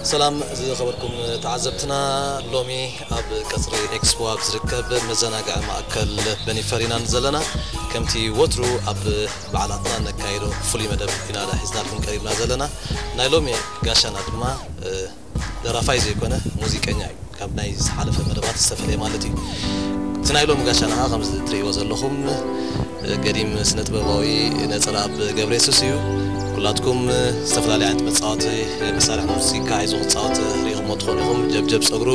ሰላም ዝኸበርኩም ተዓዘብትና፣ ሎሚ ኣብ ቀጽሪ ኤክስፖ ኣብ ዝርከብ መዘናግዒ ማእከል በኒ ፈርዲናንድ ዘለና። ከምቲ ወትሩ ኣብ በዓላትና ነካይዶ ፍሉይ መደብ ኢና ሒዝናልኩም ቀሪብና ዘለና። ናይ ሎሚ ጋሻና ድማ፣ እ፣ ደራፋይ ዘይኮነ ሙዚቀኛ እዩ። ካብ ናይ ዝሓለፈ መደባት ዝተፈለየ ማለት እዩ። እቲ ናይ ሎሚ ጋሻና ኸዓ ከምዚ እትርእይዎ ዘለኹም፣ እ፣ ገዲም ስነ ጥበባዊ ነጸላ ኣብ ገብረ የሱስ እዩ። ኩላትኩም፣ እ፣ ዝተፈላለየ ዓይነት መጻወቲ፣ እ፣ መሳርሒ ሙዚቃ ሒዙ ክጻወት ርኢኹምዎ ትኾኑ ኢኹም። ጀብጀብ ጸጉሩ፣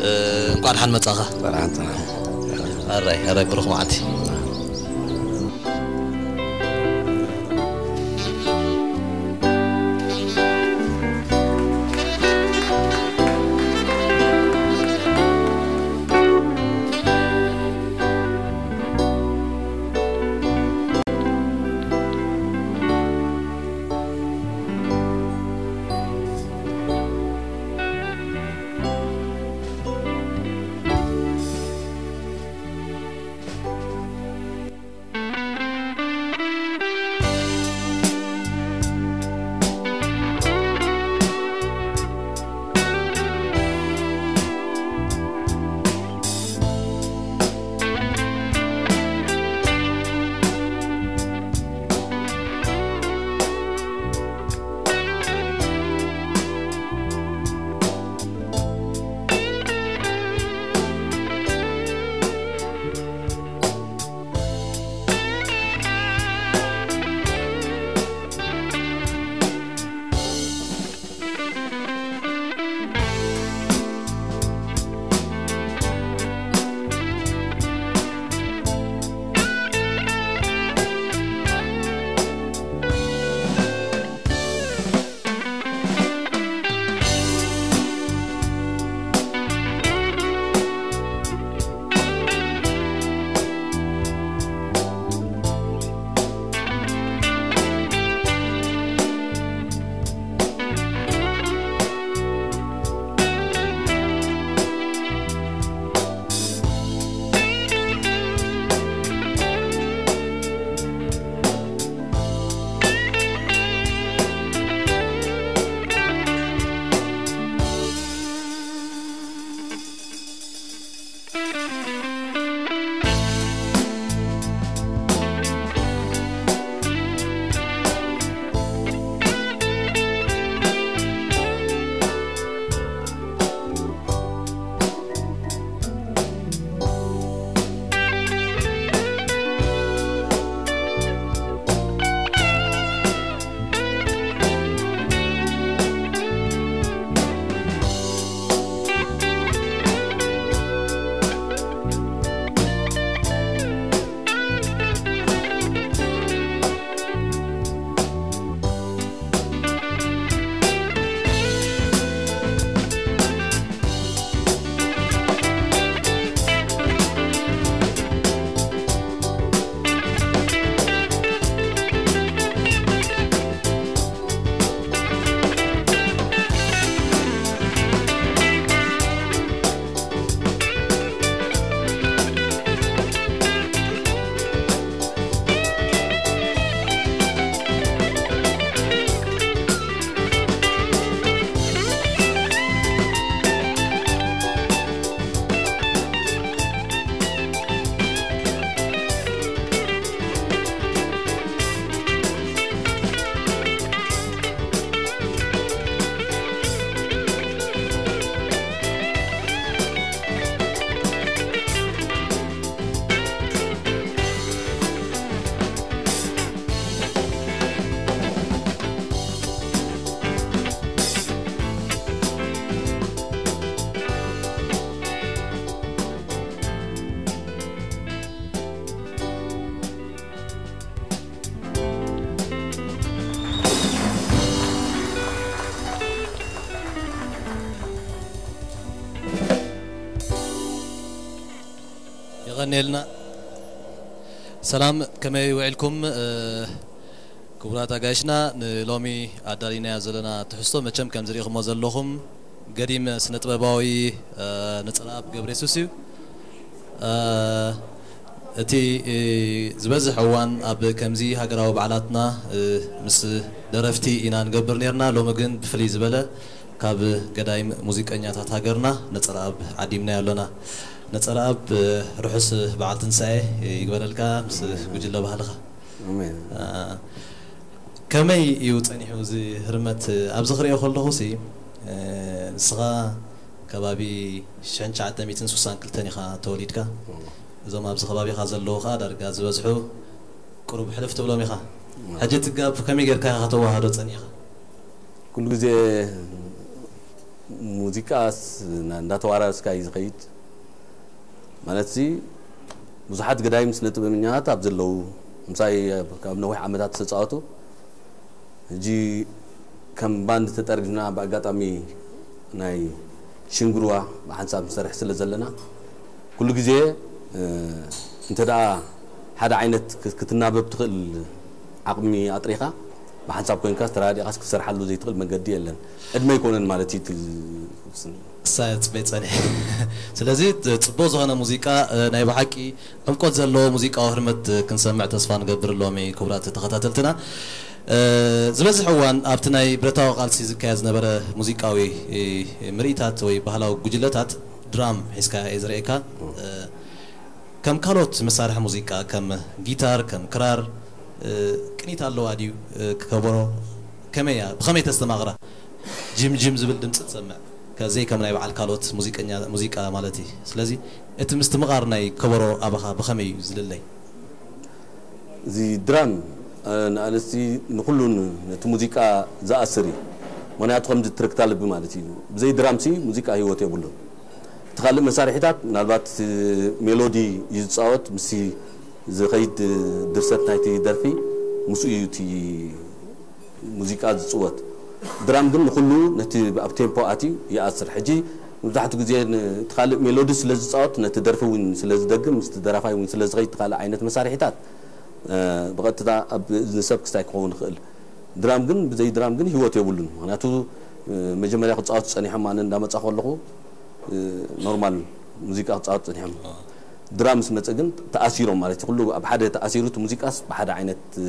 እ፣ እንቋዕ ደሓን መጻኻ። እንቋዕ ደሓን ጸናሕና። ኣራይ፣ ኣራይ፣ ብሩኽ መዓልቲ። የቐንየልና። ሰላም፣ ከመይ ውዒልኩም? እ፣ ክቡራት ኣጋይሽና፣ ንሎሚ ኣዳሊናዮ ዘለና ትሕዝቶ፣ መቸም ከም ዝርኢኹሞ ዘለኹም፣ ገዲም ስነ ጥበባዊ፣ እ፣ ነጸላኣብ ገብረየሱስ እዩ። እ፣ እቲ፣ እ፣ ዝበዝሕ እዋን ኣብ ከምዚ ሃገራዊ በዓላትና፣ እ፣ ምስ ደረፍቲ ኢና ንገብር ነርና። ሎሚ ግን ብፍልይ ዝበለ ካብ ገዳይም ሙዚቀኛታት ሃገርና ነጸላኣብ ዓዲምናዮ ኣሎና። ነጸላኣብ፣ እ፣ ርሑስ በዓል ትንሳኤ ይግበረልካ ምስ ጉጅለ ባህልኻ። ኣሜን። እ፣ ከመይ እዩ ጸኒሑ እዚ ህርመት? ኣብዚ ክርእዮ ከለኹ ሲ፣ እ፣ ንስኻ ከባቢ ሽሕን ትሽዓተ ሚእትን ስሳን ክልተን ኢኻ ተወሊድካ። እዞም ኣብዚ ከባቢኻ ዘለዉ ኸኣ ዳርጋ ዝበዝሑ ቁሩብ ሕልፍ ትብሎም ኢኻ። ሕጂ እቲ ጋፕ ከመይ ጌርካ ኢኻ ከተዋህዶ ጸኒሕኻ? ኩሉ ግዜ ሙዚቃስ ና-፣ እንዳተዋራረስካ እዩ ዝኸይድ። ማለት ሲ ብዙሓት ገዳይም ስነ ጥበበኛታት ኣብ ዘለዉ፣ ምሳይ ካብ ነዊሕ ዓመታት ዝተጻወቱ፣ ሕጂ ከም ባንድ ተጠርኒፍና ብኣጋጣሚ ናይ ሽንግርዋ ብሓንሳብ ንሰርሕ ስለ ዘለና፣ ኩሉ ግዜ፣ እ፣ እንተ ደኣ ሓደ ዓይነት ክ-፣ ክትናበብ ትኽእል ዓቕሚ ኣጥሪኻ፣ ብሓንሳብ ኮይንካስ ተራዲእኻስ ክትሰርሓሉ ዘይትኽእል መገዲ የለን። ዕድመ ኣይኮነን ማለት እዩ እቲ ዝውስን። እሳ ጽበይ ጸኒሕ። ስለዚ ጽቡቕ ዝኾነ ሙዚቃ፣ እ፣ ናይ ብሓቂ ዕምቆት ዘለዎ ሙዚቃዊ ህርመት ክንሰምዕ ተስፋ ንገብር ሎሚ ክቡራት ተኸታተልትና። እ፣ ዝበዝሕ እዋን ኣብቲ ናይ ብረታዊ ቃልሲ ዝካየድ ዝነበረ ሙዚቃዊ፣ እ፣ ምርኢታት ወይ ባህላዊ ጉጅለታት ድራም ሒዝካ እየ ዝርእየካ። እ፣ ከም ካልኦት መሳርሒ ሙዚቃ ከም ጊታር፣ ከም ክራር፣ እ፣ ቅኒት ኣለዋ ድዩ? እ፣ ከበሮ ከመይ እያ? ብኸመይ ተስተማቕራ? ጂም ጂም ዝብል ድምጺ ትሰምዕ። ከዘይ ከም ናይ በዓል ካልኦት ሙዚቀኛ፣ ሙዚቃ ማለት እዩ። ስለዚ እቲ ምስትምቓር ናይ ከበሮ ኣባኻ ብኸመይ እዩ ዝልለይ? እዚ ድራም፣ እ፣ ንኣንስቲ ንኹሉን ነቲ ሙዚቃ ዝኣስር እዩ። ምኽንያቱ ከምዚ ትርክታ ልቢ ማለት እዩ። ብዘይ ድራምሲ ሙዚቃ ህይወት የብሉን። እቲ ካልእ መሳርሒታት ምናልባት እቲ ሜሎዲ እዩ ዝጻወት፣ ምስቲ ዝኸይድ ድርሰት ናይቲ ደርፊ ምስኡ እዩ እቲ ሙዚቃ ዝጽወት። ድራም ግን ንኹሉ ነቲ ኣብ ቴምፖ ኣትዩ ይኣስር። ሕጂ መብዛሕትኡ ግዜ ን-፣ እቲ ካልእ ሜሎዲ ስለ ዝጻወት ነቲ ደርፊ እውን ስለ ዝደግም ምስቲ ደራፋይ እውን ስለ ዝኸይድ እቲ ካልእ ዓይነት መሳርሒታት፣ እ፣ ብቐጥታ ኣብ እዝኒ ሰብ ክስታይ ክኸውን ይኽእል። ድራም ግን ብዘይ ድራም ግን ህይወት የብሉን። ምኽንያቱ፣ እ፣ መጀመርያ ክጻወቱ ጸኒሖም ኣነ እንዳመጻኹ ከለኹ፣ እ፣ ኖርማል ሙዚቃ ክጻወቱ ጸኒሖም። ድራም ምስ መጸ ግን ተኣሲሮም ማለት እዩ። ኩሉ ኣብ ሓደ ተኣሲሩ እቲ ሙዚቃስ ብሓደ ዓይነት፣ እ፣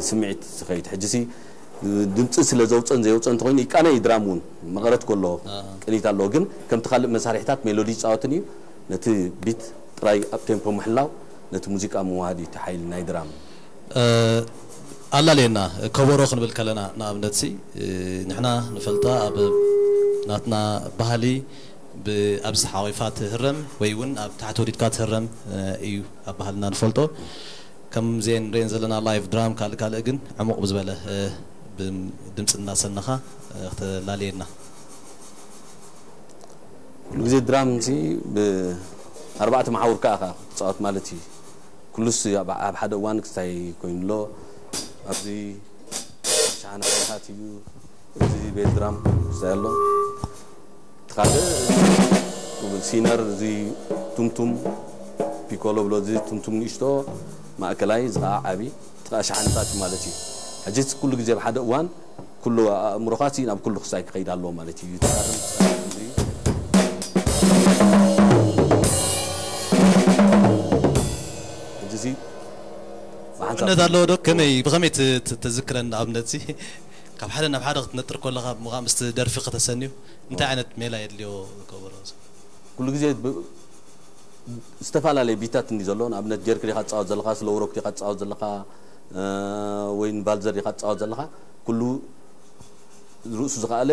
ስምዒት ዝኸይድ። ሕጂሲ ድምጺ ስለ ዘውጽእን ዘየውጽእን እንተኾይኑ ይቃነ እዩ ድራም እውን መቐረት ከሎ አ። ቅኒት ኣለዎ። ግን ከምቲ ካልእ መሳርሒታት ሜሎዲ ይጻወትን እዩ። ነቲ ቢት ጥራይ ኣብ ቴምፖ ምሕላው ነቲ ሙዚቃ ምውሃድ እዩ እቲ ሓይሊ ናይ ድራም። እ፣ ኣላልየና ከበሮ ክንብል ከለና ንኣብነት ሲ፣ እ፣ ንሕና ንፈልጣ ኣብ ናትና ባህሊ ብ-፣ ኣብዚ ሓቒፋ ትህረም ወይ እውን ኣብ ታሕቲ ወዲድካ ትህረም፣ እ፣ እዩ ኣብ ባህልና ንፈልጦ። ከምዘን ንሪኤን ዘለና ላይቭ ድራም ካልእ ካልእ ግን ዕሙቕ ብዝበለ፣ እ፣ ብድምፂ እናሰነኻ፣ እ፣ ክተላልየና። ኩሉ ግዜ ድራም ሲ ብኣርባዕተ መሓውር ከኣ ክትጻወት ማለት እዩ። ኩሉስ ኣብ፣ ኣብ ሓደ እዋን ክስታይ ኮይኑ ኣሎ። ኣብዚ ሻህና ታት እዩ። እዚ ቤት ድራም ክስታይ ኣሎ። እቲ ካልእ ሲነር እዚ ቱምቱም ፒኮሎ ብሎ እዚ ቱምቱም ንእሽቶ ማእከላይ እዚ ከዓ ዓቢ እቲ ከዓ ሻሓንታት ማለት እዩ። ሕጂ እቲ ኩሉ ግዜ ኣብ ሓደ እዋን ኩሉ ኣእምሮኻ ሲ ናብ ኩሉ ክሳይ ክኸይድ ኣለዎ ማለት እዩ። ተኣርም ክሳይ ከምዚ። ሕጂ ሲ ብሓንሳብ እምነት ኣለዎ ዶ? ከመይ፣ ብኸመይ ት-፣ ት-፣ ተዝክረን ንኣብነት ሲ ካብ ሓደ ናብ ሓደ ክትነጥር ከለኻ ምቓ ምስቲ ደርፊ ከተሰንዩ እንታይ ዓይነት ሜላ የድልዮ ከበሮ? ኩሉ ግዜ ብ-፣ ዝተፈላለየ ቢታት እንዲ ዘሎ፣ ንኣብነት ጀርክ ዲኻ ትጻወት ዘለኻ፣ ስሎው ሮክ ዲኻ ትጻወት ዘለኻ፣ እ፣ ወይ ንቫልዘር ዲኻ ትጻወት ዘለኻ፣ ኩሉ ርእሱ ዝኸኣለ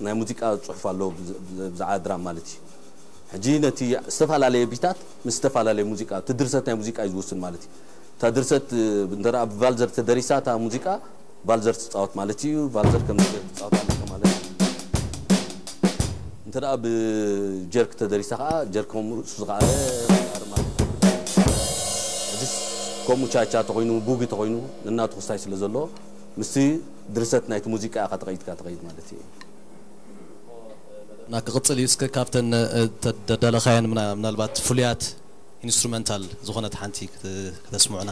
ናይ ሙዚቃ ጽሑፍ ኣሎ፣ ብዝ-፣ ብዝ-፣ ብዛዕባ ድራም ማለት እዩ። ሕጂ ነቲ ዝተፈላለየ ቢታት ምስ ዝተፈላለየ ሙዚቃ፣ እቲ ድርሰት ናይ ሙዚቃ እዩ ዝውስን ማለት እዩ። እታ ድርሰት፣ እ፣ እንተ ደኣ ብቫልዘር ተደሪሳ እታ ሙዚቃ፣ ቫልዘር ትጻወት ማለት እዩ። ቫልዘር ከም ጀርክ ትጻወት ኣለካ ማለት እዩ። እንተ ደኣ ብጀርክ ተደሪሳ ከኣ ጀርክ ከም ርእሱ ዝኸኣለ ቃር ማለት እዩ። ሕጂስ ከምኡ ቻቻ ተኾይኑ፣ ቡጊ ተኾይኑ፣ ነናቱ ክስታይ ስለ ዘሎ፣ ምስቲ ድርሰት ናይቲ ሙዚቃ ኢኻ ተቐይድካ ትኸይድ ማለት እዩ። እና ክቕጽል እዩ። እስከ ካብተን፣ እ፣ ተደለኻየን ምና-፣ ምናልባት ፍሉያት ኢንስትሩመንታል ዝኾነት ሓንቲ ክተ-፣ ከተስምዑና።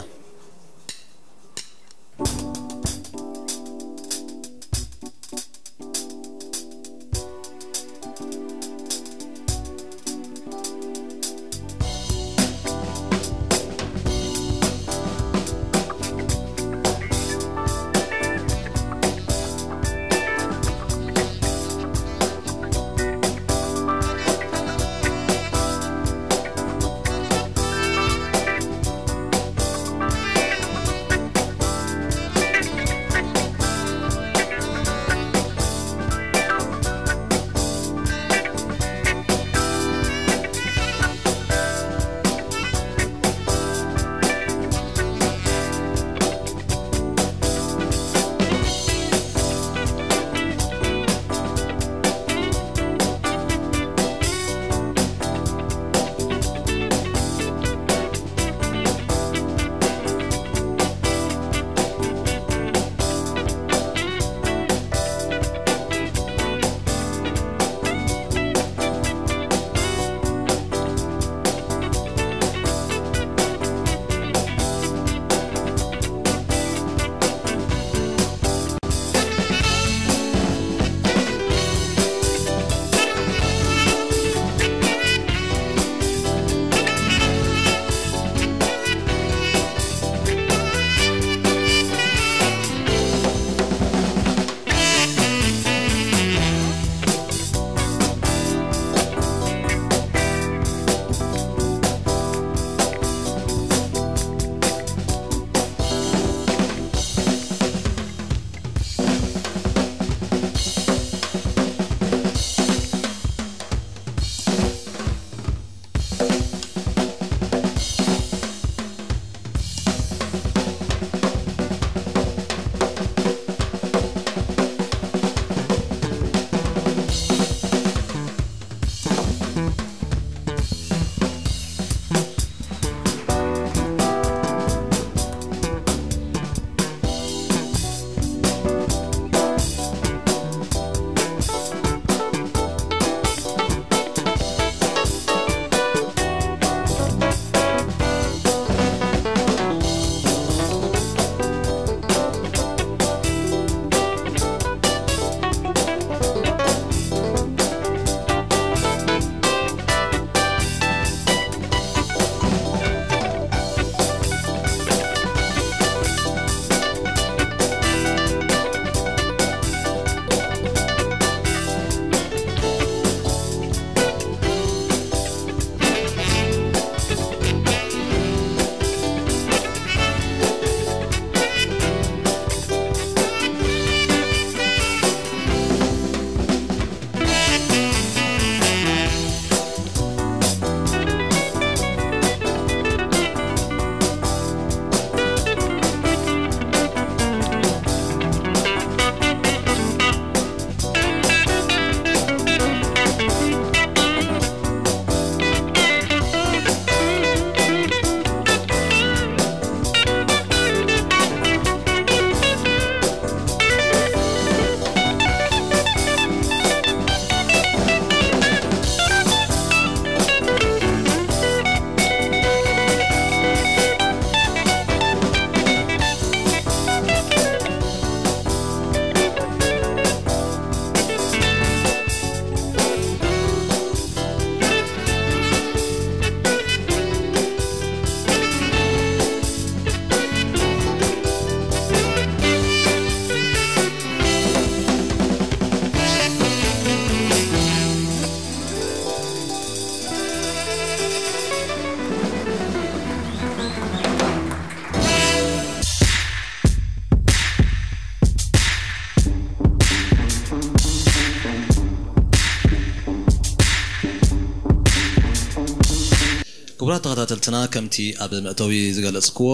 ክቡራት ተኸታተልትና፣ ከምቲ ኣብ መእተዊ ዝገለጽክዎ፣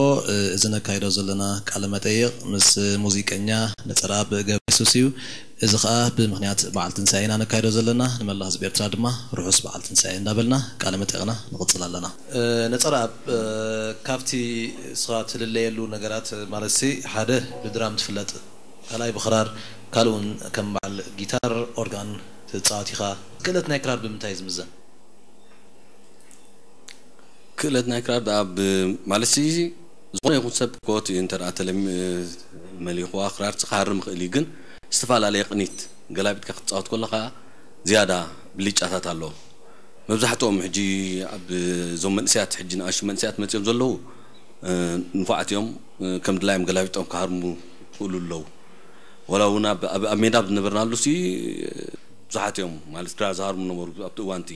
እዚ ነካይዶ ዘለና ቃለ መጠይቕ ምስ ሙዚቀኛ ነጸረኣብ ገብረየሱስ እዩ። እዚ ኸኣ ብምኽንያት በዓል ትንሳኤ ኢና ነካይዶ ዘለና። ንመላእ ህዝቢ ኤርትራ ድማ ርሑስ በዓል ትንሳኤ እንዳበልና ቃለ መጠይቕና ንቕጽል ኣለና። ነጸረኣብ፣ ካብቲ እስኻ ትልለየሉ ነገራት፣ ማለትሲ፣ ሓደ ብድራም ትፍለጥ፣ ካልኣይ ብኽራር፣ ካልእ እውን ከም በዓል ጊታር፣ ኦርጋን ትጻወት ኢኻ። ክእለት ናይ ክራር ብምንታይ እዩ ዝምዘን? ክእለት ናይ ክራር ደኣ ብ-፣ ማለትሲ፣ ዝኾነ ይኹን ሰብ ክወት እዩ እንተ ደኣ ተለሚ-፣ መሊኽዋ ክራር ክሃርም ይኽእል እዩ፣ ግን ዝተፈላለየ ቅኒት ገላቢጥካ ክትጻወት ከለኻ ዝያዳ ብልጫታት ኣለዎ። መብዛሕትኦም ሕጂ ኣብ እዞም መንእሰያት፣ ሕጂ ንኣሽቱ መንእሰያት መጺኦም ዘለዉ፣ እ፣ ንፉዓት እዮም። እ፣ ከም ድላዮም ገላቢጦም ክሃርሙ ይኽእሉ ኣለዉ። ወላ እውን ኣብ፣ ኣብ፣ ኣብ ሜዳ ኣብ ዝነበርናሉ ሲ፣ ብዙሓት እዮም ማለት ክራር ዝሃርሙ ነበሩ ኣብቲ እዋንቲ።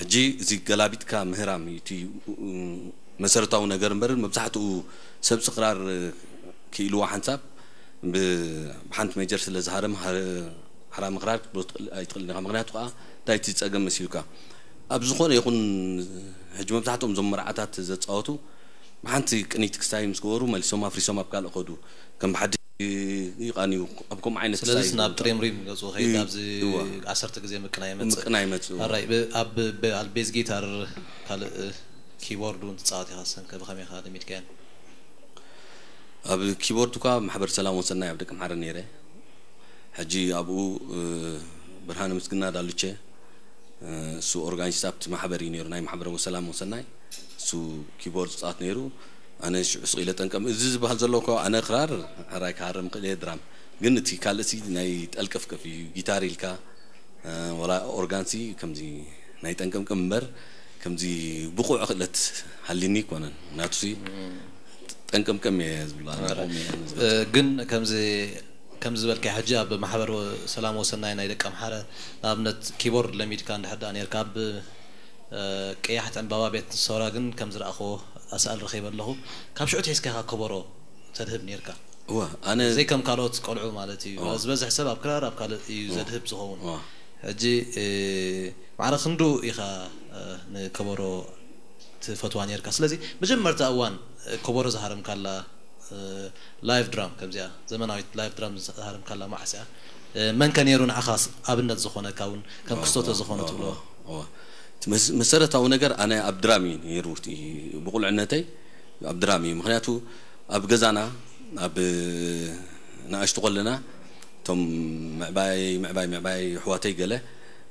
ሕጂ እዚ ገላቢጥካ ምህራም እዩ እቲ፣ እ፣ መሰረታዊ ነገር እምበር፣ መብዛሕትኡ ሰብ ክራር ክኢልዋ ሓንሳብ ብ-፣ ብሓንቲ ሜጀር ስለ ዝሃረም ሃረ-፣ ሃራሚ ክራር ክትብሎ ትኽእል፣ ኣይትኽእልን ኢኻ። ምኽንያቱ ከኣ እንታይ እቲ ጸገም መሲሉካ? ኣብ ዝኾነ ይኹን ሕጂ መብዛሕትኦም እዞም መርዓታት ዘጻወቱ ብሓንቲ ቅኒት ክስታይ ምስ ገበሩ መሊሶም ኣፍሪሶም ኣብ ካልእ ከዱ። ከም ብሓድሽ ይቓንዩ። ኣብ ከምኡ ዓይነት ስለዚስ ክስታይ ናብ ይኸዱ። ጥሬምሪም ገጹ ከይድ እ-፣ ኣብዚ እዋ። ዓሰርተ ግዜ ምቅናይ ይመጽእ። ምቅናይ ይመጽእ፣ እዋ። ኣራይ፣ ብ-፣ ኣብ፣ ብ-፣ ኣብ ቤዝ ጊታር ካልእ ኪቦርድ እውን ትጻወት ኢኻ፣ ሰንከ ብኸመይ ኢኻ ለሚድካየን? ኣብ ኪቦርድ እኳ ማሕበር ሰላም ወሰናይ ኣብ ደቂ ምሓረ ነይረ። ሕጂ ኣብኡ፣ እ፣ ብርሃነ ምስግና ዳሉቸ፣ እ፣ እሱ ኦርጋኒስት ኣብቲ ማሕበር እዩ ነይሩ፣ ናይ ማሕበረ ሰላም ወሰናይ። እሱ ኪቦርድ ዝጻወት ነይሩ። ኣነ ሽዑ ስቕ ኢለ ጠንቀም። እዚ ዝበሃል ዘሎ እኮ ኣነ ክራር ሕራይ ክሃርም ክእል እየ፣ ድራም። ግን እቲ ካልእሲ ናይ ጠልቀፍቀፍ እዩ፣ ጊታር ኢልካ፣ እ፣ ወላ ኦርጋንሲ ከምዚ ናይ ጠንቀምቀም እምበር፣ ከምዚ ብቑዕ ክእለት ሃሊኒ ኣይኮነን። ምኽንያቱሲ ጠንቀምቀም እየ ዝብላ፣ ኣረ። ናቆም እየ ዝብል። እ፣ ግን ከምዚ፣ ከምዚ ዝበልካዮ ሕጂ ኣብ ማሕበር ወ-፣ ሰላም ወሰናይ ናይ ደቂ ኣምሓረ፣ ንኣብነት ኪቦርድ ለሚድካ እንድሕር ደኣ ነይርካ፣ ኣብ፣ እ፣ ቀያሕቲ ዕምባባ ቤት ሰውራ ግን ከም ዝረኣኽዎ ኣስኣል ረኺበ ኣለኹ። ካብ ሽዑ ትሒዝካ ኢኻ ከበሮ ተድህብ ነይርካ? እወ፣ ኣነ ዘይከም ካልኦት ቆልዑ ማለት እዩ። እወ። ዝበዝሕ ሰብ ኣብ ክራር ኣብ ካልእ እዩ እወ። ዘድህብ ዝኸውን። እወ። ሕጂ፣ እ፣ ማዕረ ክንዱ ኢኻ፣ እ፣ ንከበሮ ትፈትዋ ነይርካ። ስለዚ መጀመርታ እዋን፣ እ፣ ከበሮ ዝሃረምካላ፣ እ፣ ላይቭ ድራም ከምዚኣ ዘመናዊት ላይቭ ድራም ዝሃረምካላ መዓስ እያ? እ፣ መን ከ ነይሩ ንዓኻስ ኣብነት ዝኾነካ እውን ከም እወ፣ ክስቶተ እወ፣ ዝኾነ እወ፣ ትብሎ? እወ፣ እወ። እቲ መስ-፣ መሰረታዊ ነገር ኣነ ኣብ ድራም እዩ ነይሩ። እቲ ብቁልዕነተይ ኣብ ድራም እዩ። ምኽንያቱ ኣብ ገዛና፣ ኣብ ንኣሽቱ ከለና፣ እቶም ምዕባይ፣ ምዕባይ፣ ምዕባይ ኣሕዋተይ ገለ፣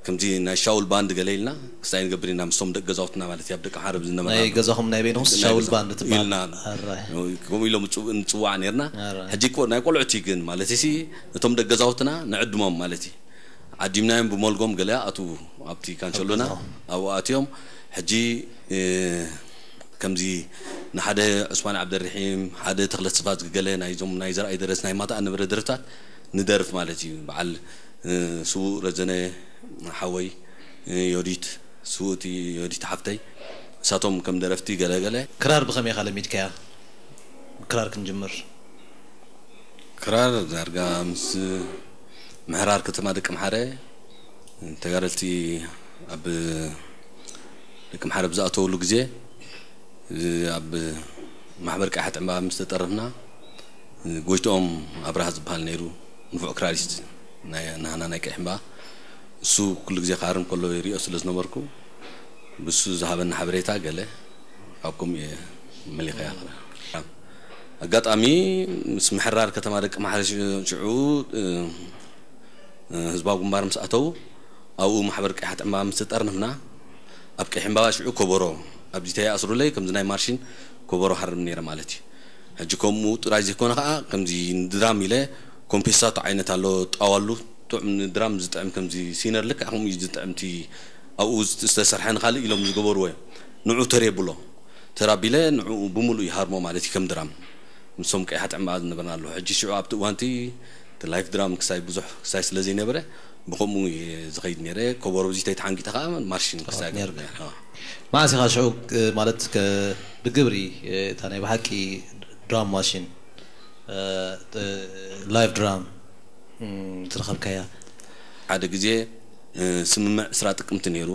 ከምዚ ናይ ሻውል ባንድ ገለ ኢልና ክስታይ ንገብር ኢና፣ ምስቶም ደቂ ገዛውትና ማለት እዩ፣ ኣብ ደቂ ሓረብ ዝነበርና። ናይ ገዛኹም ናይ በይንኹምስ ናይ ሻውል ገዛ ባንድ ትበሃል? ኢልና። ኣራይ። ከምኡ ኢሎም ይጽው-፣ ንጽዋዕ ነይርና። ኣራይ። ሕጂ እኮ ናይ ቆልዑት እዩ ግን፣ ማለት እሲ፣ ነቶም ደቂ ገዛውትና ንዕድሞም ማለት እዩ። ዓዲምናዮም ብመልጎም ገለ ኣትዉ ኣብቲ ካንሸሎና፣ ኣብ ገዛኹም። ኣብኡ ኣትዮም። ሕጂ፣ እ፣ ከምዚ ንሓደ ዑስማን ዓብደርሒም፣ ሓደ ተኽለ ስፋት ገለ ናይዞም ናይ ዘርኣይ ደረስ ናይ ማታ ነበረ ደርፍታት ንደርፍ ማለት እዩ። በዓል፣ እ፣ ስዉእ ረዘነ ሓወይ፣ እ፣ ዮዲት፣ ስውእቲ ዮዲት ሓፍተይ፣ ንሳቶም ከም ደረፍቲ ገለ ገለ። ክራር ብኸመይ ኢኻ ለሚድካያ? ክራር ክንጅምር። ክራር ዳርጋ ምስ ምሕራር ከተማ ደቂ ምሓረ፣ ተጋደልቲ ኣብ ደቂ ምሓረ ብዝኣተውሉ ግዜ፣ ኣብ ማሕበር ቀያሕቲ ዕምባባ ምስ ተጠርፍና፣ ጎይትኦም ኣብርሃ ዝበሃል ነይሩ፣ ንፉዕ ክራሪስት ናይ ናህና ናይ ቀይሕ እምባ። እሱ ኩሉ ግዜ ክሃርም ከሎ ይሪኦ ስለ ዝነበርኩ፣ ብሱ ዝሃበኒ ሓበሬታ ገለ ካብ ከምኡ እየ መሊኸያ። ኣጋጣሚ ምስ ምሕራር ከተማ ደቂ ማሕረ ሽ-፣ ሽዑ፣ እ፣ እ፣ ህዝባዊ ግንባር ምስ ኣተዉ፣ ኣብኡ ማሕበር ቀያሕቲ ዕምባባ ምስ ተጠርነፍና፣ ኣብ ቀይሕ እምባባ ሽዑ ኮቦሮ፣ ኣብዚ ተይኣስሩለይ ከምዚ ናይ ማርሽን ኮቦሮ ሃርም ነይረ ማለት እዩ። ሕጂ ከምኡ ጥራይ ዘይኮነ ኸዓ፣ ከምዚ ንድራም ኢለ ኮምፔሳቶ ዓይነት ኣሎ፣ ጣዋሉ፣ ጥዑም ንድራም ዝጥዕም፣ ከምዚ ሲነር ልክዕ ከምኡ እዩ ዝጥዕም፣ እቲ ኣብኡ ዝት-፣ ዝተሰርሐ ንኻልእ ኢሎም ዝገበርዎ እዮም። ንዑ ተሬ ብሎ፣ ተራቢለ ንዑ ብምሉእ ይሃርሞ ማለት እዩ፣ ከም ድራም። ምስቶም ቀይሓት ዕምባባ ዝነበርና ኣለዉ። ሕጂ ሽዑ ኣብቲ እዋንቲ እቲ ላይፍ ድራም ክሳይ ብዙሕ ክሳይ ስለ ዘይነበረ፣ ብኸምኡ እየ ዝኸይድ ነይረ። ከበሮ ብዚ ተይተሓንጊጠ ኸዓ ማርሽን ክሳይ ትጻወት ነይርካ። ነይረ። ኣዎ። መዓስ ኢኻ ሽዑ፣ እ፣ ማለት ከ-፣ ብግብሪ፣ እ፣ እታ ናይ ብሓቂ ድራም ማሽን፣ እ፣ እ፣ ላይፍ ድራም፣ እም፣ ዝረኸብካያ? ሓደ ግዜ፣ እ፣ ስምምዕ ዕስራ ጥቅምቲ ነይሩ።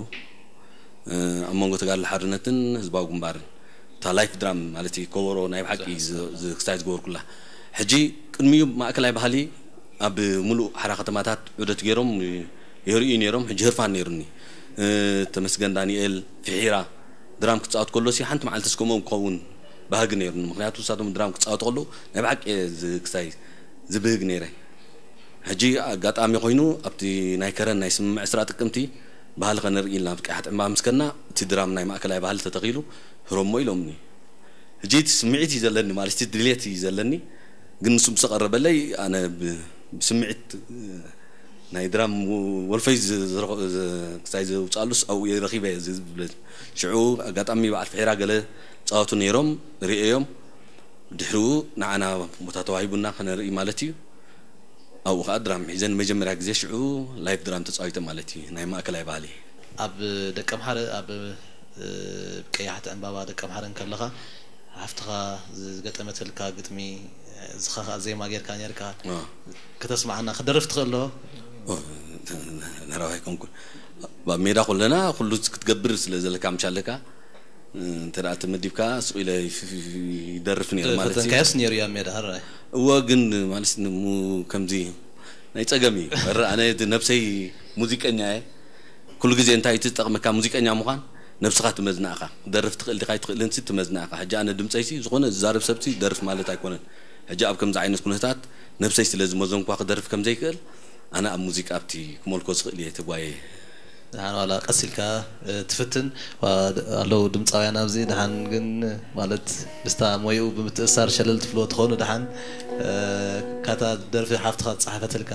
ኣብ መንጎ ተጋድሎ ሓርነትን ህዝባዊ ግንባርን እታ ላይፍ ድራም ማለት እዩ፣ ከበሮ ናይ ብሓቂ ዝ- ዝ- ክስታይ ዝገበርኩላ። ሕጂ ቅድሚኡ ማእከላይ ባህሊ ኣብ ሙሉእ ሓራ ከተማታት ዑደት ገይሮም የርእዩ ነይሮም። ሕጂ ህርፋን ነይሩኒ። ተመስገን ዳንኤል፣ ፍሒራ ድራም ክጻወት ከሎ ሲ ሓንቲ መዓልቲ እስከምኦም ክኸውን ባህጊ ነይሩኒ። ምክንያቱ ንሳቶም ድራም ክጻወቱ ከለዉ ናይ ብሓቂ እየ ዝ- ክስታይ ዝብህግ ነይረ። ሕጂ ኣጋጣሚ ኮይኑ ኣብቲ ናይ ከረን ናይ ስምምዕ ዕስራ ጥቅምቲ ባህሊ ከነርኢ ኢልና ኣብ ቀያሕቲ ዕምባባ ምስ ከድና እቲ ድራም ናይ ማእከላይ ባህሊ ተተኺሉ ህረሞ ኢሎምኒ። ሕጂ እቲ ስምዒት እዩ ዘለኒ ማለት እቲ ድልየት እዩ ዘለኒ፣ ግን ንሱ ምስ ቀረበለይ ኣነ ብ- ብስምዒት ናይ ድራም ወልፈይ ዝ- ዝረኸ- ዝ- ክሳይ ዘውፅኣሉስ ኣብኡ እየ ረኺበ እየ ዝብል። ሽዑ ኣጋጣሚ በዓል ፍሒራ ገለ ፃወቱ ነይሮም ርእዮም፣ ድሕሪኡ ንዓና ቦታ ተዋሂቡና ከነርኢ ማለት እዩ። ኣብኡ ከዓ ድራም ሒዘ ንመጀመርያ ግዜ ሽዑ ላይፍ ድራም ተፃዊተ ማለት እዩ፣ ናይ ማእከላይ ባህሊ። ኣብ ደቀ ምሓረ ኣብ ቀያሕቲ ዕምባባ ደቀ ምሓረ እንከለኻ ሓፍትኻ ዝገጠመትልካ ግጥሚ ዝኸ ዜማ ጌርካ ኔርካ ከተስማዓና ክደርፍ ትኽእል ዶ? ነራዊ ኣይኮንኩን። ኣብ ሜዳ ኮለና ኩሉ ክትገብር ስለ ዘለካ ምሻለካ እንተ ደኣ ተመዲብካ ስቕ ኢለ ይደርፍ ነይሩ ማለት እዩ። ፈተንካዮስ ነይሩ እዩ ኣብ ሜዳ፣ ሕራይ። እወ፣ ግን ማለት ንሙ ከምዚ ናይ ጸገም እዩ። ሕረ ኣነ እቲ ነብሰይ ሙዚቀኛ እየ። ኩሉ ግዜ እንታይ ትጠቕመካ ሙዚቀኛ ምዃን? ነብስኻ ትመዝና ኢኻ። ክደርፍ ትኽእል ዲኻ ኣይትኽእልን ሲ ትመዝና ኢኻ። ሕጂ ኣነ ድምጸይሲ ዝኾነ ዝዛረብ ሰብሲ ደርፍ ማለት ኣይኮነን። ሕጂ ኣብ ከምዚ ዓይነት ኩነታት ነብሰይ ስለ ዝመዘንኳ ክደርፍ ከም ዘይክእል ኣነ ኣብ ሙዚቃ ኣብቲ ክመልኮ ዝኽእል እየ ተጓየ። ደሓን ዋላ ቀስ ኢልካ ትፍትን ኣለዉ ድምፃውያን ኣብዚ ደሓን ግን ማለት ምስታ ሞይኡ ብምትእሳር ሸለል ትፍልዎ ትኾኑ ደሓን ካታ ደርፊ ሓፍትኻ ዝፀሓፈትልካ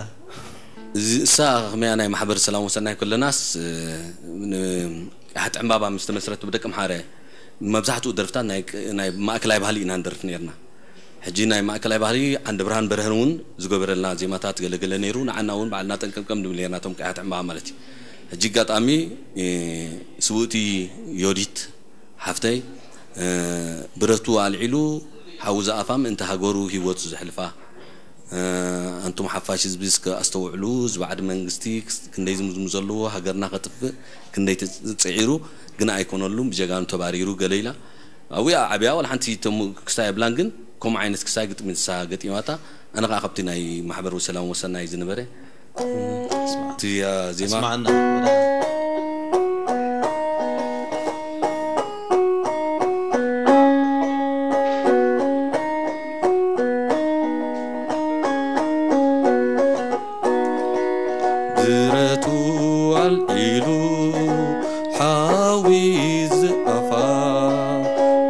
እዚ እሳ ከመያ ናይ ማሕበር ሰላም ወሰናይ ከለናስ ቀያሕቲ ዕምባባ ምስ ተመስረት ብደቂ ምሓረ መብዛሕትኡ ደርፍታት ናይ ማእከላይ ባህሊ ኢና ንደርፍ ነርና። ሕጂ ናይ ማእከላይ ባህሊ ዓንደ ብርሃን በርሀን እውን ዝገበረልና ዜማታት ገለገለ ነይሩ። ንዓና እውን ባዕልና ጠንቀምቀም ንብል ነርና እቶም ቀያሕቲ ዕምባባ ማለት እዩ። ሕጂ ኣጋጣሚ ስውእቲ ዮዲት ሓፍተይ ብረቱ ኣልዒሉ ሓዊ ዝኣፋ ምእንቲ ሃገሩ ህይወቱ ዘሕልፋ ኣንቱም ሓፋሽ ህዝቢ እስከ ኣስተውዕሉ፣ እዚ ባዕዲ መንግስቲ ክንደይ ዝምዝሙ ዘለዎ ሃገርና ከጥፍእ ክንደይ ጽዒሩ ግን ኣይኮነሉን ብጀጋኑ ተባሪሩ ገለ ኢላ ኣብያ ዓብያ ዋላ ሓንቲ ክስታይ የብላን ግን ከምኡ ዓይነት ክስታይ ግጥሚ ንሳ ገጢማታ ኣነ ከዓ ካብቲ ናይ ማሕበር ሰላም ወሰናይ ዝነበረ እቲ ዜማ ኣስማዓና ብረቱ ኣልዒሉ ሓዊ ዝኣፋ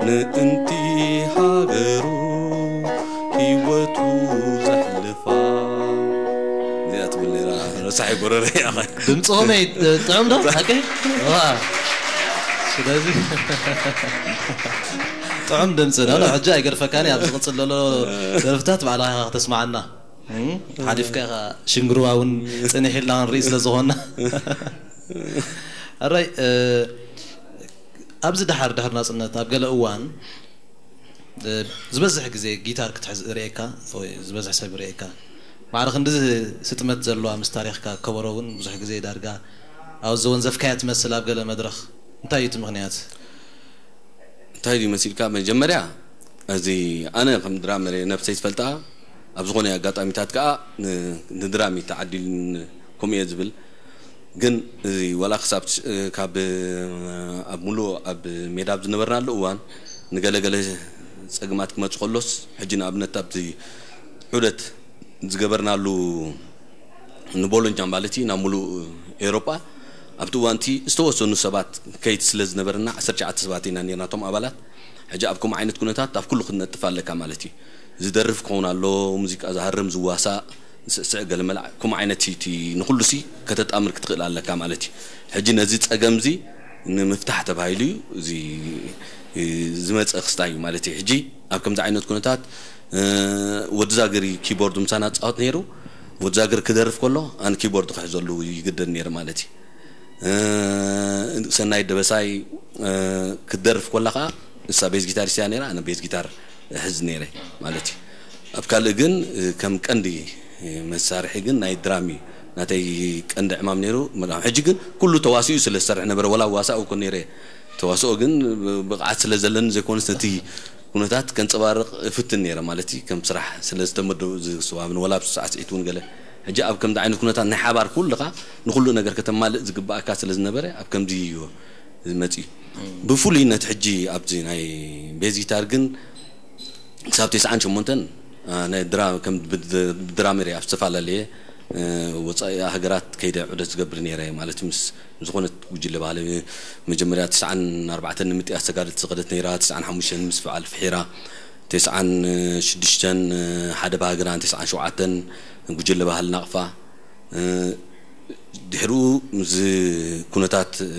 ምእንቲ ሃገሩ ህይወቱ ዘሕልፋ እዚኣ ትብል ነራ ረሳሕ ጎረረ እያ ድምፂ ከመይ ጥዑም ዶ ሓቂ ስለዚ ጥዑም ድምፂ ዶ ሕጂ ኣይገድፈካን ኣብ ዝቕፅል ዘሎ ደርፍታት ባዕልኻ ከተስማዓና ሓሊፍካ ኢኻ ሽንግርዋ እውን ፅንሕ ኢልና ክንርኢ ስለ ዝኾንና ኣራይ ኣብዚ ድሓር ድሕር ናፅነት ኣብ ገለ እዋን ዝበዝሕ ግዜ ጊታር ክትሕዝ ርእየካ ወይ ዝበዝሕ ሰብ ርእየካ ማዕረ ክንዲ ስጥመት ዘለዋ ምስ ታሪኽካ ከበሮ እውን ብዙሕ ግዜ ዳርጋ ኣብ ዘወንዘፍካያ ትመስል ኣብ ገለ መድረኽ እንታይ እዩ እቲ ምኽንያት እንታይ ድዩ መሲልካ መጀመርያ እዚ ኣነ ከም ድራመር እየ ነብሰይ ዝፈልጣ ኣብ ዝኾነ ኣጋጣሚታት ከዓ ንድራም እዩ ተዓዲሉን ከምኡ እየ ዝብል ግን እዚ ዋላ ክሳብ ካብ ኣብ ሙሉእ ኣብ ሜዳ ኣብ ዝነበርናሉ እዋን ንገለገለ ፀግማት ክመፁ ከሎስ ሕጂ ንኣብነት ኣብቲ ዑደት ዝገበርናሉ ንቦሎኛ ማለት እዩ ናብ ሙሉእ ኤውሮጳ ኣብቲ እዋንቲ ዝተወሰኑ ሰባት ከይድ ስለ ዝነበረና ዓሰርተ ትሽዓተ ሰባት ኢና ነርና እቶም ኣባላት ሕጂ ኣብ ከምኡ ዓይነት ኩነታት ኣብ ኩሉ ክትነጥፍ ኣለካ ማለት እዩ ዝደርፍ ክኸውን ኣሎ ሙዚቃ ዝሃርም ዝዋሳእ ስዕስዕ ገለ መልዓ ከምኡ ዓይነት እቲ ንኩሉ ሲ ከተጣምር ክትኽእል ኣለካ ማለት እዩ ሕጂ ነዚ ፀገም እዚ ንምፍታሕ ተባሂሉ እዩ እዚ ዝመፀ ክስታይ እዩ ማለት እዩ ሕጂ ኣብ ከምዚ ዓይነት ኩነታት ወዲ ዛግር ኪቦርድ ምሳና ፃወት ነይሩ ወዲ ዛግር ክደርፍ ከሎ ኣነ ኪቦርድ ክሕዘሉ ይግደድ ነይሩ ማለት እዩ ሰናይ ደበሳይ ክትደርፍ ኮላ ከዓ እሳ ቤዝ ጊታር ስያ ነይራ ኣነ ቤዝ ጊታር ሕዝ ነይረ ማለት እዩ ኣብ ካልእ ግን ከም ቀንዲ መሳርሒ ግን ናይ ድራም እዩ ናተይ ቀንዲ ዕማም ነይሩ። ሕጂ ግን ኩሉ ተዋሲኡ ስለ ዝሰርሕ ነበረ፣ ወላ ዋሳእ እኮ ነይረ። ተዋስኦ ግን ብቕዓት ስለ ዘለኒ ዘይኮነስ ነቲ ኩነታት ከንጸባርቕ እፍትን ነይረ ማለት እዩ። ከም ስራሕ ስለ ዝተመደቡ ዝስዋብን ወላ ኣብ ሳዕስዒት እውን ገለ። ሕጂ ኣብ ከምዚ ዓይነት ኩነታት ናይ ሓባር ኩልኻ ንኹሉ ነገር ከተማልእ ዝግባእካ ስለ ዝነበረ ኣብ ከምዚ እዩ ዝመጽእ እዩ። ብፍሉይ ነቲ ሕጂ ኣብዚ ናይ ቤዝ ጊታር ግን ክሳብ ተስዓን ሸሞንተን፣ አ፣ ናይ ድራ-፣ ከም ብድ-፣ ብድራመር ኣብ ዝተፈላለየ፣ እ፣ ወጻኢ ሃገራት ከይደ ዑደት ዝገብር ነይረ። ማለት ምስ ዝኾነት ጉጅለ ባህሊ መጀመርያ ተስዓን ኣርባዕተን ንምጥያስ ተጋደልቲ ዝኸደት ነይራ፣ ተስዓን ሓሙሽተን ምስ በዓል ፍሒራ፣ ተስዓን ሽዱሽተን ሓደ ባህግናን፣ ተስዓን ሸውዓተን ጉጅለ ባህሊ ናቕፋ፣ እ፣ ድሕሪኡ ምስ ኩነታት፣ እ፣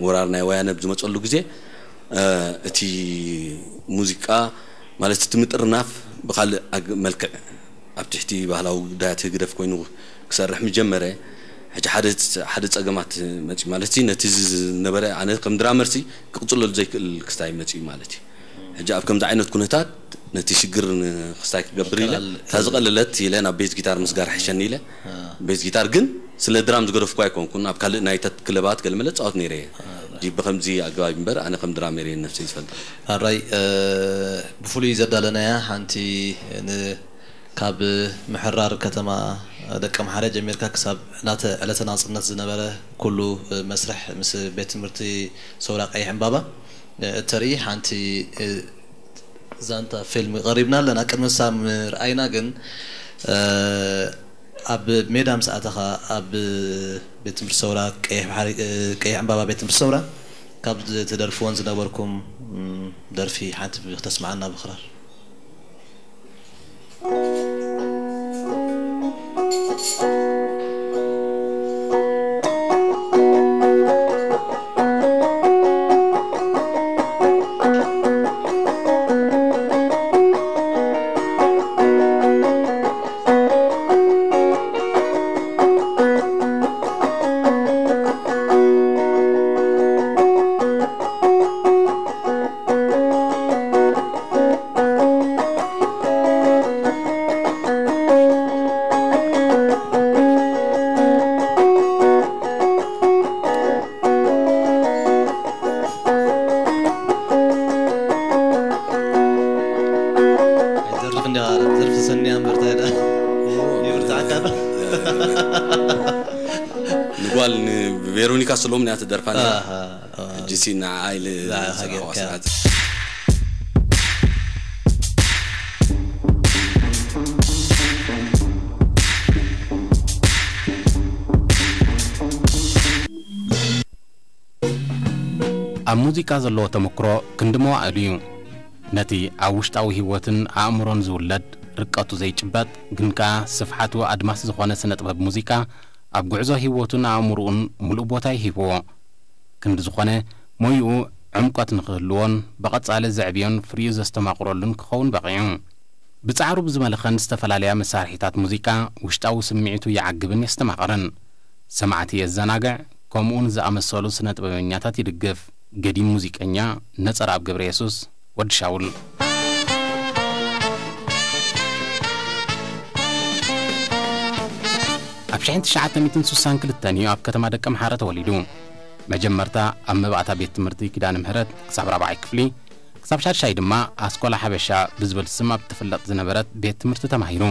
ወራር ናይ ወያነ ብዝመጸሉ ግዜ፣ እ፣ እቲ ሙዚቃ ማለት እቲ ምጥርናፍ ብኻልእ ኣግ-፣ መልክዕ ኣብ ትሕቲ ባህላዊ ጉዳያት ህግደፍ ኮይኑ ክሰርሕ ምስ ጀመረ፣ ሕጂ ሓደ፣ ሓደ ጸገማት መጺኡ ማለት እዩ። ነቲ ዝ-፣ ዝነበረ ኣነ ከም ድራመርሲ ክቕጽለሉ ዘይክእል ክስታይ መጺኡ ማለት እዩ። ሕጂ ኣብ ከምዚ ዓይነት ኩነታት ነቲ ሽግር ን-፣ ክስታይ ክገብር ኢለ፣ ምክልኻል እታ ዝቐለለት ኢለ ናብ ቤዝ ጊታር ምስጋር ሕሸኒ ኢለ። አ። ቤዝ ጊታር ግን ስለ ድራም ዝገደፍኩ ኣይኮንኩን። ኣብ ካልእ ናይታት ክለባት ገለመለ ጻወት ነይረ እየ። አ። ሕጂ ብኸምዚ ኣገባብ እምበር ኣነ ከም ድራመር እየ ነፍሰይ ዝፈልጣ። ኣራይ፣ እ፣ ብፍሉይ ዘዳለናያ ሓንቲ ን-፣ ካብ ምሕራር ከተማ ደቀምሓረ ጀሚርካ ክሳብ ናተ ዕለተ ናጽነት ዝነበረ ኩሉ መስርሕ ምስ ቤት ትምህርቲ ሰውራ ቀይሕ ዕምባባ እተርኢ ሓንቲ ዛንታ ፊልም ቀሪብና ኣለና። ቅድሚ ሳብ ምርኣይና ግን ኣብ ሜዳ ምስ ኣተኻ ኣብ ቤት ትምህርቲ ሰውራ ቀይሕ ባሕሪ፣ ቀይሕ ዕምባባ ቤት ትምህርቲ ሰውራ ካብ ትደርፍወን ዝነበርኩም ደርፊ ሓንቲ ክተስምዓና ብኽራር። ኣይትደርፍ እንዲኻ፣ ደርፊ ሰንያ እምበር እንታይ ደኣ ይብርትዓካ። ንጓል ንቬሮኒካ ሰሎሞን እያ ትደርፋ ነይራ። ኣሃ፣ ኣሃ። ሕጂ ሲ ንዓኣ ኢለ ንዓኻ ዝረኸባ ጌርካ። ስርዓት። ኣብ ሙዚቃ ዘለዎ ተመክሮ ክንዲ መዋእሉ እዩ። ነቲ ኣብ ውሽጣዊ ህይወትን ኣእምሮን ዝውለድ ርቀቱ ዘይጭበጥ ግን ከኣ ስፍሓቱ ኣድማስ ዝኾነ ስነ ጥበብ ሙዚቃ ኣብ ጉዕዞ ህይወቱን ኣእምሮኡን ምሉእ ቦታ ይሂብዎ። ክንዲ ዝኾነ ሞይኡ ዕምቆት ንኽህልዎን ብቐጻሊ ዘዕብዮን ፍሪኡ ዘስተማቕረሉን ክኸውን በቒዑ። ብጻዕሩ ብዝመልኸን ዝተፈላለያ መሳርሒታት ሙዚቃ ውሽጣዊ ስምዒቱ ይዓግብን የስተማቕርን። ሰማዕቲ የዘናግዕ፣ ከምኡውን ዝኣመሰሉ ስነ ጥበበኛታት ይድግፍ። ገዲም ሙዚቀኛ ነጸረኣብ ገብረየሱስ፣ ወዲ ሻውል። ኣብ ሽሕን ትሽዓተ ሚእትን ስሳን ክልተን እዩ ኣብ ከተማ ደቀምሓረ ተወሊዱ። መጀመርታ ኣብ መባእታ ቤት ትምህርቲ ኪዳነ ምሕረት ክሳብ ራብዓይ ክፍሊ፣ ክሳብ ሻድሻይ ድማ ኣስኮላ ሓበሻ ብዝብል ስም ኣብ ትፍለጥ ዝነበረት ቤት ትምህርቲ ተማሂሩ።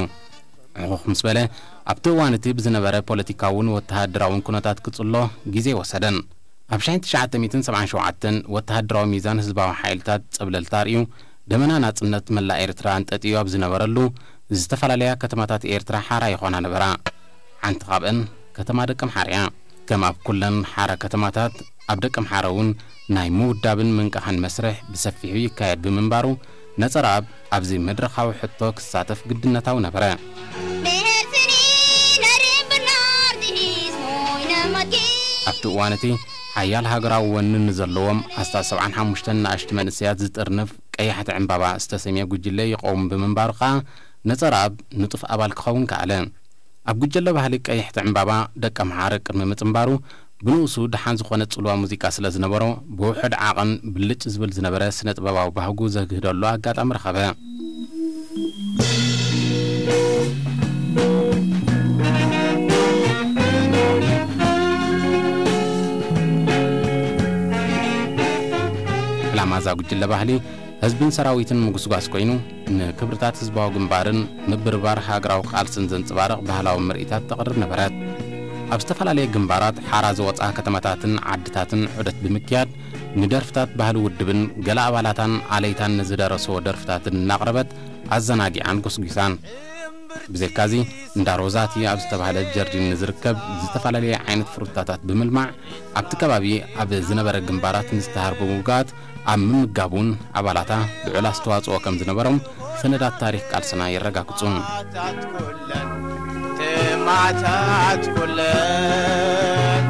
ዕኹኽ ምስ በለ፣ ኣብቲ እዋን እቲ ብዝነበረ ፖለቲካውን ወተሃደራውን ኩነታት ክጽሎ ግዜ ኣይወሰደን። ኣብ ሽሕን ትሽዓተ ሚእትን ሰብዓን ሸውዓተን ወተሃደራዊ ሚዛን ህዝባዊ ሓይልታት ጸብለልታ ኣርእዩ፣ ደመና ናጽነት መላእ ኤርትራ ኣንጠጥዩ ኣብ ዝነበረሉ፣ ዝተፈላለያ ከተማታት ኤርትራ ሓራ ይኾና ነበራ። ሓንቲ ካብአን ከተማ ደቀምሓረ እያ። ከም ኣብ ኩለን ሓራ ከተማታት፣ ኣብ ደቀምሓረ እውን ናይ ምውዳብን ምንቃሕን መስርሕ ብሰፊሑ ይካየድ ብምንባሩ፣ ነጸረኣብ ኣብዚ መድረኻዊ ሕቶ ክሳተፍ ግድነታዊ ነበረ። ኣብቲ እዋን እቲ፣ ሓያል ሃገራዊ ወኒ ንዘለዎም ኣስታት ሰብዓን ሓሙሽተን ንኣሽቱ መንእሰያት ዝጥርንፍ ቀያሕቲ ዕምባባ ዝተሰምየ ጉጅለ ይቐውም ብምንባሩ ከኣ፣ ነጸረኣብ ንጡፍ ኣባል ክኸውን ከኣለ። ኣብ ጉጀለ ባህሊ ቀይሕቲ ዕምባባ ደቀምሓረ ቅድሚ ምጽንባሩ፣ ብንኡሱ ደሓን ዝኾነ ጽልዋ ሙዚቃ ስለ ዝነበሮ፣ ብውሑድ ዓቐን ብልጭ ዝብል ዝነበረ ስነ ጥበባዊ ባህጉ ዘግህደሉ ኣጋጣሚ ረኸበ። ዓላማ እዛ ጉጅለ ባህሊ ህዝብን ሰራዊትን ምጉስጓስ ኮይኑ፣ ንክብርታት ህዝባዊ ግንባርን ምብርባር ሃገራዊ ቃልስን ዘንጸባርቕ ባህላዊ ምርኢታት ተቕርብ ነበረት። ኣብ ዝተፈላለየ ግንባራት ሓራ ዝወጽኣ ከተማታትን ዓድታትን ዑደት ብምክያድ፣ ንደርፍታት ባህሊ ውድብን ገለ ኣባላታን ኣለይታን ንዝደረስዎ ደርፍታትን እናቕረበት ኣዘናጊዓን ጎስጒሳን። ብዘይካዚ፣ እንዳ ሮዛቲ ኣብ ዝተባህለ ጀርዲን ንዝርከብ ዝተፈላለየ ዓይነት ፍሩታታት ብምልማዕ፣ ኣብቲ ከባቢ ኣብ ዝነበረ ግንባራት ንዝተሃርቡ ውግኣት ኣብ ምምጋብ እውን ኣባላታ ልዑል ኣስተዋጽኦ ከም ዝነበሮም ሰነዳት ታሪኽ ቃልስና የረጋግጹ። ትማታት ኩለን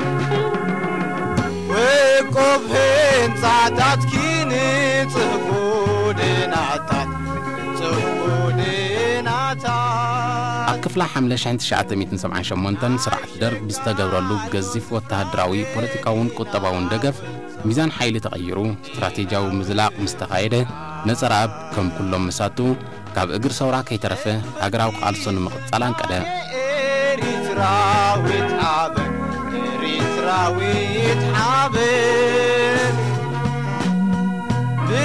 ውቁብ ህንጻታት ኪንጽፍ ጎደናታት ጽፍ ጎደናታት ኣብ ክፍላ ሓምለ ሸሕን ትሽዓተ ሚእትን ሰብዓን ሸሞንተን ስርዓት ደርግ ብዝተገብረሉ ገዚፍ ወተሃደራዊ፣ ፖለቲካውን ቁጠባውን ደገፍ፣ ሚዛን ሓይሊ ተቐይሩ፣ ስትራቴጂያዊ ምዝላቕ ምስ ተኻየደ፣ ነጸረኣብ ከም ኩሎም መሳቱ ካብ እግሪ ሰውራ ከይተረፈ ሃገራዊ ቃልሱ ንምቕጻል ኣንቀደ። ኤሪትራዊት ሓበን ኤሪትራዊት ሓበን